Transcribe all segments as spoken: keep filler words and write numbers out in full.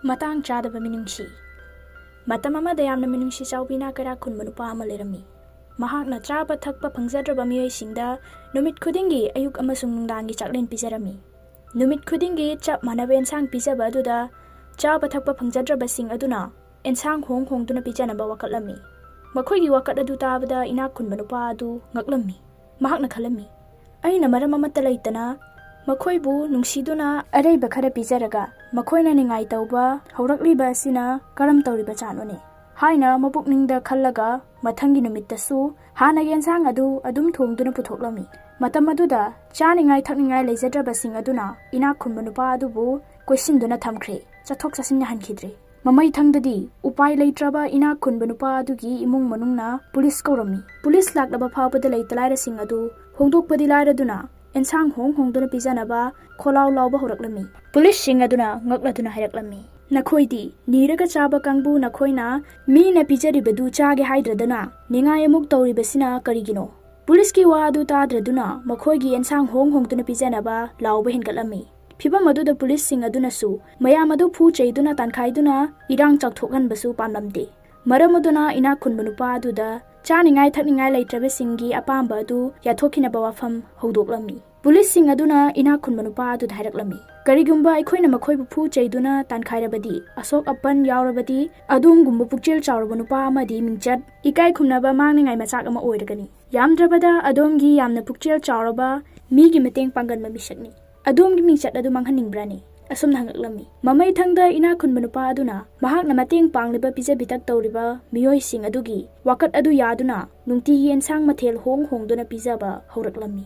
ꯃꯇꯥꯡ ꯆꯥꯗꯕ ꯃꯤꯅꯨꯡꯁꯤ꯫ ꯃꯇꯝ ꯑꯃꯗ ꯌꯥꯝꯅ ꯃꯤꯅꯨꯡꯁꯤ ꯆꯥꯎꯕꯤ ꯏꯅꯥꯛ ꯀꯩꯔꯥꯛ ꯈꯨꯟꯕ ꯅꯨꯄꯥ ꯑꯃ ꯂꯩꯔꯝꯃꯤ꯫ ꯃꯍꯥꯛꯅ ꯆꯥꯕ ꯊꯛꯄ ꯐꯪꯖꯗ꯭ꯔꯕ ꯃꯤꯑꯣꯏꯁꯤꯡꯗ ꯅꯨꯃꯤꯠ ꯈꯨꯗꯤꯡꯒꯤ ꯑꯌꯨꯛ ꯑꯃꯁꯨꯡ ꯅꯨꯡꯗꯥꯡꯒꯤ ꯆꯥꯛꯂꯦꯟ ꯄꯤꯖꯔꯝꯃꯤ꯫ ꯅꯨꯃꯤꯠ ꯈꯨꯗꯤꯡꯒꯤ ꯆꯞ ꯃꯥꯟꯅꯕ ꯑꯦꯟꯁꯥꯡ ꯄꯤꯖꯕ ꯑꯗꯨꯗ ꯆꯥꯕ ꯊꯛꯄ ꯐꯪꯖꯗ꯭ꯔꯕꯁꯤꯡ ꯑꯗꯨꯅ ꯑꯦꯟꯁꯥꯡ ꯍꯣꯡ ꯍꯣꯡꯗꯨꯅ ꯄꯤꯖꯅꯕ ꯋꯥꯀꯠꯂꯝꯃꯤ꯫ ꯃꯈꯣꯏꯒꯤ ꯋꯥꯀꯠ ꯑꯗꯨ ꯇꯥꯕꯗ ꯏꯅꯥꯛ ꯈꯨꯟꯕ ꯅꯨꯄꯥ ꯑꯗꯨ ꯉꯛꯂꯝꯃꯤ꯫ ꯃꯍꯥꯛꯅ ꯈꯜꯂꯝꯃꯤ, "ꯑꯩꯅ ꯃꯔꯝ ꯑꯃꯠꯇ ꯂꯩꯇꯅ ꯃꯈꯣꯏꯕꯨ ꯅꯨꯡꯁꯤꯗꯨꯅ ꯑꯔꯩꯕ ꯈꯔ ꯄꯤꯖꯔꯒ, ꯃꯈꯣꯏꯅ ꯅꯤꯡꯉꯥꯏ ꯇꯧꯕ ꯍꯧꯔꯛꯂꯤꯕ ꯑꯁꯤꯅ ꯀꯔꯝ ꯇꯧꯔꯤꯕ ꯖꯥꯠꯅꯣꯅꯦ?" ꯍꯥꯏꯅ ꯃꯄꯨꯛꯅꯤꯡꯗ ꯈꯜꯂꯒ, ꯃꯊꯪꯒꯤ ꯅꯨꯃꯤꯠꯇꯁꯨ ꯍꯥꯟꯅꯒꯤ ꯑꯦꯟꯁꯥꯡ ꯑꯗꯨ ꯑꯗꯨꯝ ꯊꯣꯡꯗꯨꯅ ꯄꯨꯊꯣꯛꯂꯝꯃꯤ꯫ ꯃꯇꯝ ꯑꯗꯨꯗ ꯆꯥꯅꯤꯡꯉꯥꯏ ꯊꯛꯅꯤꯡꯉꯥꯏ ꯂꯩꯖꯗ꯭ꯔꯕꯁꯤꯡ ꯑꯗꯨꯅ ꯏꯅꯥꯛ ꯈꯨꯟꯕ ꯅꯨꯄꯥ ꯑꯗꯨꯕꯨ ꯀꯣꯏꯁꯤꯟꯗꯨꯅ ꯊꯝꯈ꯭ꯔꯦ, ꯆꯠꯊꯣꯛ ꯆꯠꯁꯤꯟ ꯌꯥꯍꯟꯈꯤꯗ꯭ꯔꯦ꯫ ꯃꯃꯩꯊꯪꯗꯗꯤ ꯎꯄꯥꯏ ꯂꯩꯇ꯭ꯔꯕ ꯏꯅꯥꯛ ꯈꯨꯟꯕ ꯅꯨꯄꯥ ꯑꯗꯨꯒꯤ ꯏꯃꯨꯡ ꯃꯅꯨꯡꯅ ꯄꯨꯂꯤꯁ ꯀꯧꯔꯝꯃꯤ꯫ ꯄꯨꯂꯤꯁ ꯂꯥꯛꯂꯕ ꯐꯥꯎꯕꯗ ꯂꯩꯇ ꯂꯥꯏꯔꯁꯤꯡ ꯑꯗꯨ ꯍꯣꯡꯗꯣꯛꯄꯗꯤ ꯂꯥꯏꯔꯗꯨꯅ, ꯑꯦꯟꯁꯥꯡ ꯍꯣꯡ ꯍꯣꯡꯗꯨꯅ ꯄꯤꯖꯅꯕ ꯈꯣꯜꯂꯥꯎ ꯂꯥꯎꯕ ꯍꯧꯔꯛꯂꯝꯃꯤ꯫ ꯄꯨꯂꯤꯁꯁꯤꯡ ꯑꯗꯨꯅ ꯉꯛꯂꯗꯨꯅ ꯍꯥꯏꯔꯛꯂꯝꯃꯤ, "ꯅꯈꯣꯏꯗꯤ ꯅꯤꯔꯒ ꯆꯥꯕ ꯀꯥꯡꯕꯨ ꯅꯈꯣꯏꯅ ꯃꯤꯅ ꯄꯤꯖꯔꯤꯕꯗꯨ ꯆꯥꯒꯦ ꯍꯥꯏꯗ꯭ꯔꯗꯅ ꯅꯤꯡꯉꯥꯏ ꯑꯃꯨꯛ ꯇꯧꯔꯤꯕꯁꯤꯅ ꯀꯔꯤꯒꯤꯅꯣ?" ꯄꯨꯂꯤꯁꯀꯤ ꯋꯥ ꯑꯗꯨ ꯇꯥꯗ꯭ꯔꯗꯨꯅ ꯃꯈꯣꯏꯒꯤ ꯑꯦꯟꯁꯥꯡ ꯍꯣꯡ ꯍꯣꯡꯗꯨꯅ ꯄꯤꯖꯅꯕ ꯂꯥꯎꯕ ꯍꯦꯟꯒꯠꯂꯝꯃꯤ꯫ ꯐꯤꯚꯝ ꯑꯗꯨꯗ ꯄꯨꯂꯤꯁꯁꯤꯡ ꯑꯗꯨꯅꯁꯨ ꯃꯌꯥꯝ ꯑꯗꯨ ꯐꯨ ꯆꯩꯗꯨꯅ ꯇꯥꯟꯈꯥꯏꯗꯨꯅ ꯏꯔꯥꯡ ꯆꯥꯎꯊꯣꯛꯍꯟꯕꯁꯨ ꯄꯥꯝꯂꯝꯗꯦ꯫ ꯃꯔꯝ ꯑꯗꯨꯅ ꯏꯅꯥꯛ ꯈꯨꯟꯕ ꯅꯨꯄꯥ ꯑꯗꯨꯗ ꯆꯥꯅꯤꯡꯉꯥꯏ ꯊꯛꯅꯤꯡꯉꯥꯏ ꯂꯩꯇ꯭ꯔꯕꯁꯤꯡꯒꯤ ꯑꯄꯥꯝꯕ ꯑꯗꯨ ꯌꯥꯊꯣꯛꯈꯤꯅꯕ ꯋꯥꯐꯝ ꯍꯧꯗꯣꯛꯂꯝꯃꯤ꯫ ꯄꯨꯂꯤꯁꯁꯤꯡ ꯑꯗꯨꯅ ꯏꯅꯥꯛ ꯈꯨꯟꯕ ꯅꯨꯄꯥ ꯑꯗꯨꯗ ꯍꯥꯏꯔꯛꯂꯝꯃꯤ, "ꯀꯔꯤꯒꯨꯝꯕ ꯑꯩꯈꯣꯏꯅ ꯃꯈꯣꯏꯕꯨ ꯐꯨ ꯆꯩꯗꯨꯅ ꯇꯥꯟꯈꯥꯏꯔꯕꯗꯤ, ꯑꯁꯣꯛ ꯑꯄꯟ ꯌꯥꯎꯔꯕꯗꯤ, ꯑꯗꯣꯝꯒꯨꯝꯕ ꯄꯨꯛꯆꯦꯜ ꯆꯥꯎꯔꯕ ꯅꯨꯄꯥ ꯑꯃꯗꯤ ꯃꯤꯡꯆꯠ ꯏꯀꯥꯏ ꯈꯨꯝꯅꯕ ꯃꯥꯡꯅꯤꯡꯉꯥꯏ ꯃꯆꯥꯛ ꯑꯃ ꯑꯣꯏꯔꯒꯅꯤ꯫ ꯌꯥꯝꯗ꯭ꯔꯕꯗ ꯑꯗꯣꯝꯒꯤ ꯌꯥꯝꯅ ꯄꯨꯛꯆꯦꯜ ꯆꯥꯎꯔꯕ ꯃꯤꯒꯤ ꯃꯇꯦꯡ ꯄꯥꯡꯒꯟꯕ ꯃꯤꯁꯛꯅꯤ꯫ ꯑꯗꯣꯝꯒꯤ ꯃꯤꯡꯆꯠ ꯑꯗꯨ ꯃꯥꯡꯍꯟꯅꯤꯡꯕ꯭ꯔꯥꯅꯤ?" ꯑꯁꯨꯝꯅ ꯍꯪꯂꯛꯂꯝꯃꯤ꯫ ꯃꯃꯩꯊꯪꯗ ꯏꯅꯥꯛ ꯈꯨꯟꯕ ꯅꯨꯄꯥ ꯑꯗꯨꯅ ꯃꯍꯥꯛꯅ ꯃꯇꯦꯡ ꯄꯥꯡꯂꯤꯕ ꯄꯤꯖ ꯄꯤꯊꯛ ꯇꯧꯔꯤꯕ ꯃꯤꯑꯣꯏꯁꯤꯡ ꯑꯗꯨꯒꯤ ꯋꯥꯀꯠ ꯑꯗꯨ ꯌꯥꯗꯨꯅ ꯅꯨꯡꯇꯤꯒꯤ ꯑꯦꯟꯁꯥꯡ ꯃꯊꯦꯜ ꯍꯣꯡ ꯍꯣꯡꯗꯨꯅ ꯄꯤꯖꯕ ꯍꯧꯔꯛꯂꯝꯃꯤ꯫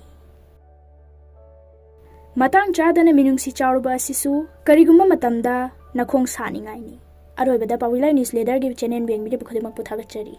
ꯃꯇꯥꯡ ꯆꯥꯗꯅ ꯃꯤꯅꯨꯡꯁꯤ ꯆꯥꯎꯔꯕ ꯑꯁꯤꯁꯨ ꯀꯔꯤꯒꯨꯝꯕ ꯃꯇꯝꯗ ꯅꯈꯣꯡ ꯁꯥꯅꯤꯡꯉꯥꯏꯅꯤ꯫ ꯑꯔꯣꯏꯕꯗ ꯄꯥꯎꯏ ꯂꯥꯏ ꯅ꯭ꯌꯨꯁ ꯂꯤꯗꯔꯒꯤ ꯆꯦꯅꯦꯜ ꯌꯦꯡꯕꯤꯔꯤꯕ ꯈꯨꯗꯤꯡꯃꯛꯄꯨ ꯊꯥꯒꯠꯆꯔꯤ꯫